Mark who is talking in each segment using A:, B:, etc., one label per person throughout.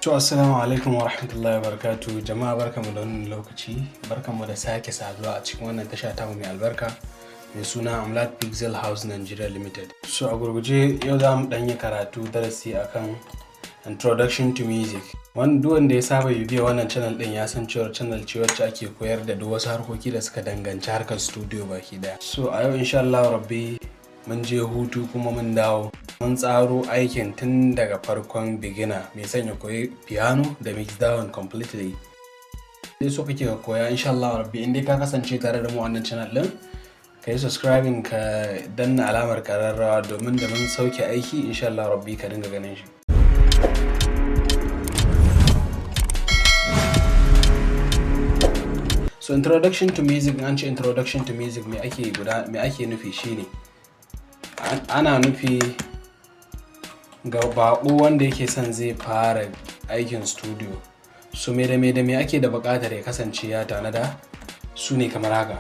A: To, assalamu alaikum wa rahmatullahi wa barakatuh. Jama'a, barkamu da wannan lokaci, barkamu da sake saduwa a cikin wannan tasha ta mai albarka mai suna Amlat Pixel House Nigeria Limited. So a gurguje, yau za mu ɗan yi karatu, darasi akan Introduction to Music. Wani duk wanda ya saba bibiya wannan channel ɗin ya san cewar channel ce wacce ake koyar da duk wasu harkoki da suka danganci harkar studio baki ɗaya. So a yau, insha Allah rabbi, mun je hutu kuma mun dawo. Mun tsaro aikin tun daga farkon beginner mai son ya koyi piano da mix down completely. Sai so kake ka koya, insha Allah rabbi, in dai ka kasance tare da mu wannan channel ɗin, ka yi subscribing, ka danna alamar kararrawa, domin da mun sauke aiki, insha Allah rabbi, ka dinga ganin shi. So introduction to music, an ce introduction to music, me ake nufi? Shine ana nufi ga baƙo wanda yake son zai fara aikin studio. So me da me da me ake da buƙatar ya kasance ya tanada? Su ne kamar haka.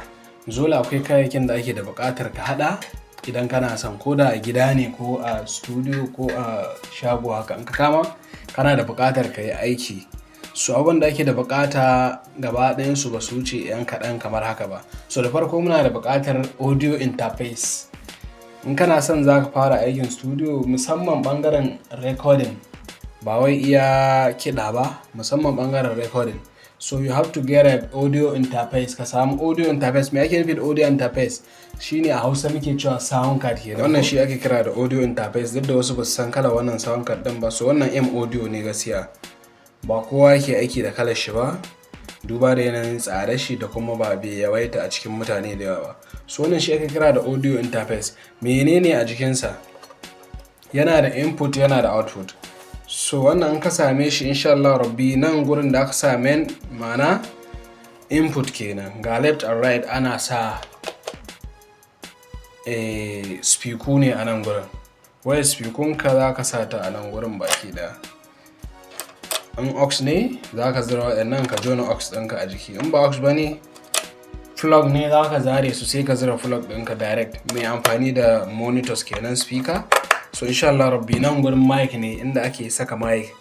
A: Dole akwai kayayyakin da ake da buƙatar ka haɗa idan kana son, ko da a gida ne ko a studio ko a shago haka, in ka kama kana da buƙatar ka yi aiki. So abubuwan da ake da buƙata gaba ɗayansu ba su wuce 'yan kaɗan kamar haka ba. So da farko muna da buƙatar audio interface. In kana son za ka fara aikin studio, musamman ɓangaren recording, ba wai iya kiɗa ba, musamman ɓangaren recording. So you have to get a audio interface, ka samu audio interface. Me ake nufi da audio interface? Shine a Hausa muke cewa sound card kenan. Wannan shi ake kira da audio interface, duk da wasu ba su san kalar wannan sound card ɗin ba. So wannan M Audio ne gaskiya. Ba kowa yake aiki da kalar shi ba, duba da yanayin tsadar shi da kuma ba bai yawaita a cikin mutane da yawa ba. So wannan shi ake kira da audio interface. Menene a jikinsa? Yana da input, yana da output. So wannan in ka same shi, insha Allah rabbi, nan gurin da aka sa main, ma'ana input kenan, ga left and right, ana sa speaker ne a nan gurin. Wayar speaker ka za ka sa ta a nan gurin baki daya. In aux ne, za ka zira waɗannan ka jona aux ɗinka a jiki. In ba aux ba ne, plug ne, za ka zare su sai ka zira plug ɗinka direct, mai amfani da monitors kenan, speaker. So insha Allah rabbi, nan gurin mic ne, inda ake saka mic,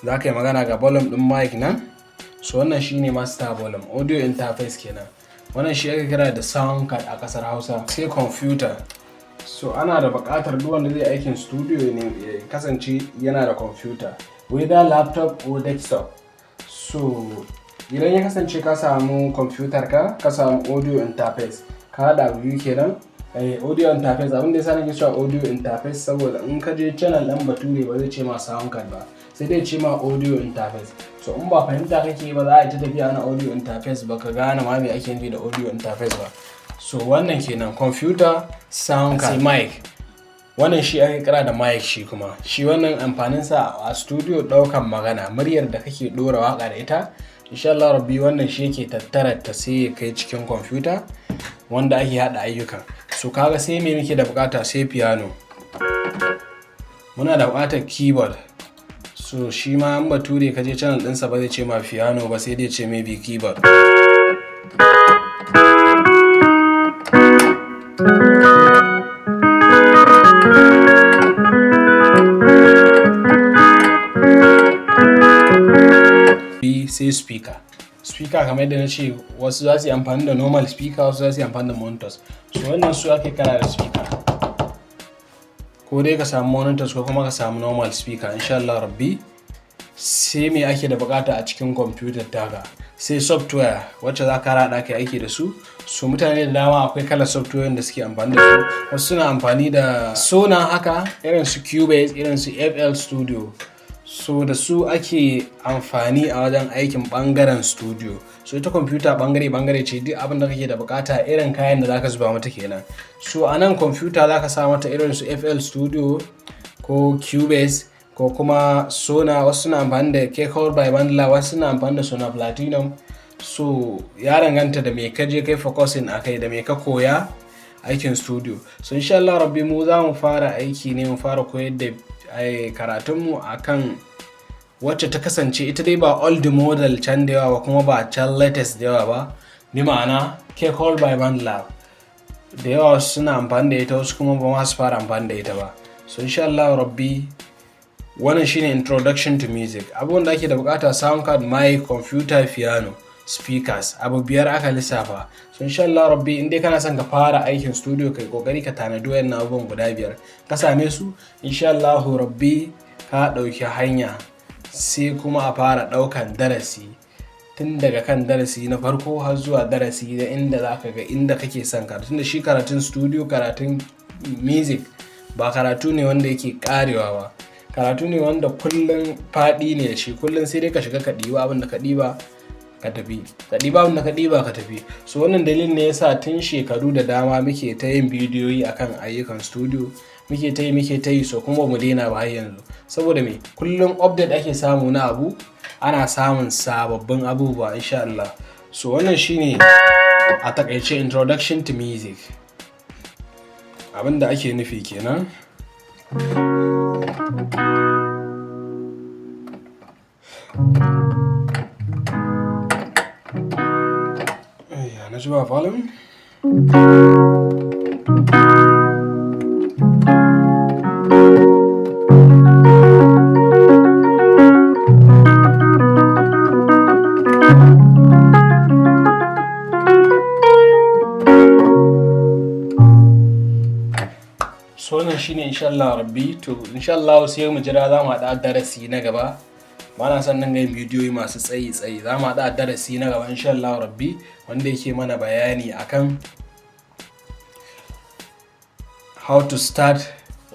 A: za ka yi magana, ga volume ɗin mic nan. So wannan shine master volume, audio interface kenan. Wannan shi ake kira da sound card a ƙasar Hausa. Sai computer. So ana da buƙatar duk wanda zai aikin studio ne ya kasance yana da computer, whether laptop or desktop. So idan ya kasance ka samu computer, ka samu audio interface, ka haɗa biyu kenan. Audio interface, abin da yasa nake cewa audio interface, saboda in ka je channel ɗin bature ba zai ce ma sound card ba, sai dai ce ma audio interface. So in ba fahimta kake ba, za a yi ta tafiya ana audio interface, ba ka gane ma me ake nufi da audio interface ba. So wannan kenan, computer, sound card, mic. Wannan shi ake kira da mic. Shi kuma shi wannan amfaninsa a studio, ɗaukan magana, muryar da kake ɗora waka da ita. Insha Allah rabbi, wannan shi yake tattara ta sai ya kai cikin computer wanda ake haɗa ayyukan. So kaga sai me muke da bukata? Sai piano, muna da bukatar keyboard. So shi ma in bature ka je channel ɗinsa, ba zai ce ma piano ba, sai dai ce maybe keyboard. Sai speaker. Speaker, kamar yadda na ce, wasu za su yi amfani da normal speaker, wasu za su yi amfani da monitors. So wannan su ake kira da speaker. Ko dai ka samu monitors ko kuma ka samu normal speaker, insha Allah rabbi. Sai me ake da bukata a cikin computer taka? Sai software wacce za ka rada kai aiki da su. So mutane da dama akwai kalar software da suke amfani da su. Wasu suna amfani da Sonar haka, irin su Cubase, irin su FL Studio. So da su ake amfani a wajen aikin bangaren studio. So ita computer bangare bangare ce, duk abin da kake da bukata, irin kayan da zaka zuba mata kenan. So a nan computer zaka sa mata irin su FL Studio ko Cubase ko kuma Sonar. Wasu suna amfani da Cakewalk by BandLab, wasu suna amfani da Sonar Platinum. So ya danganta da me ka je kai focusing akai, da me ka koya aikin studio. So insha Allah rabbi, mu za mu fara aiki ne, mu fara koyar da karatunmu akan wacce ta kasance ita dai ba old model can da yawa ba, kuma ba can latest da yawa ba, bi ma'ana Cakewalk by BandLab. Da yawa suna amfani da ita, wasu kuma ba ma su fara amfani da ita ba. So insha Allah rabbi. Wannan shine introduction to music. Abubuwan da ake da bukata: sound card, mic, computer, piano, speakers. Abu biyar aka lissafa. So insha Allah rabbi, in dai kana son ka fara aikin studio, kai kokari ka tanadi wayannan abubuwan guda biyar. Ka same su, insha Allah rabbi, ka dauki hanya. Sai kuma a fara daukan darasi tun daga kan darasi na farko har zuwa darasi da inda za ka ga inda kake son karatu. Tunda shi karatun studio, karatun music, ba karatu ne wanda yake karewa ba, karatu ne wanda kullum faɗi ne da shi. Kullum sai dai ka shiga ka ɗiba abin da ka ɗiba ka tafi, ka ɗiba abin da ka ɗiba ka tafi. So wannan dalilin ne yasa tun shekaru da dama muke ta yin bidiyoyi akan ayyukan studio, muke ta yi, muke ta yi. So kuma mu daina ba har yanzu, saboda me? Kullum update ake samu na abu, ana samun sababbin abubuwa insha Allah. So wannan shine a takaice introduction to music, abin da ake nufi kenan. Ya na ji ba volume. So wannan shine insha Allah rabbi. To insha Allah sai mu jira, za mu haɗa darasi na gaba. Ba na son nan yin bidiyoyi masu tsayi tsayi. Za mu haɗa darasi na gaba insha Allah rabbi, wanda yake mana bayani akan how to start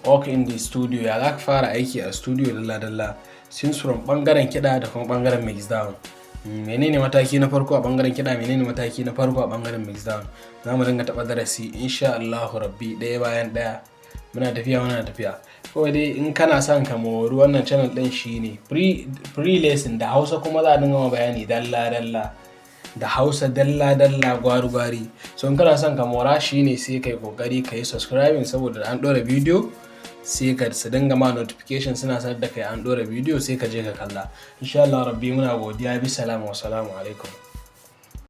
A: work in the studio, ya za ka fara aiki a studio dalla dalla, since from bangaren kiɗa da kuma bangaren mix down. Menene mataki na farko a bangaren kiɗa? Menene mataki na farko a bangaren mix down? Za mu dinga taɓa darasi insha Allahu rabbi ɗaya bayan ɗaya, muna tafiya, muna tafiya. Kawai dai in kana son ka mori wannan channel ɗin, shine free lesson da Hausa, kuma za a dinga ma bayani dalla dalla da Hausa, dalla dalla, gwari gwari. So in kana son ka mora, shine sai kai kokari ka yi subscribing, saboda an ɗora bidiyo sai ka su dinga ma notification, suna sanar da kai an ɗora bidiyo, sai ka je ka kalla insha Allah rabbi. Muna godiya. Bi salam wa salamu alaikum.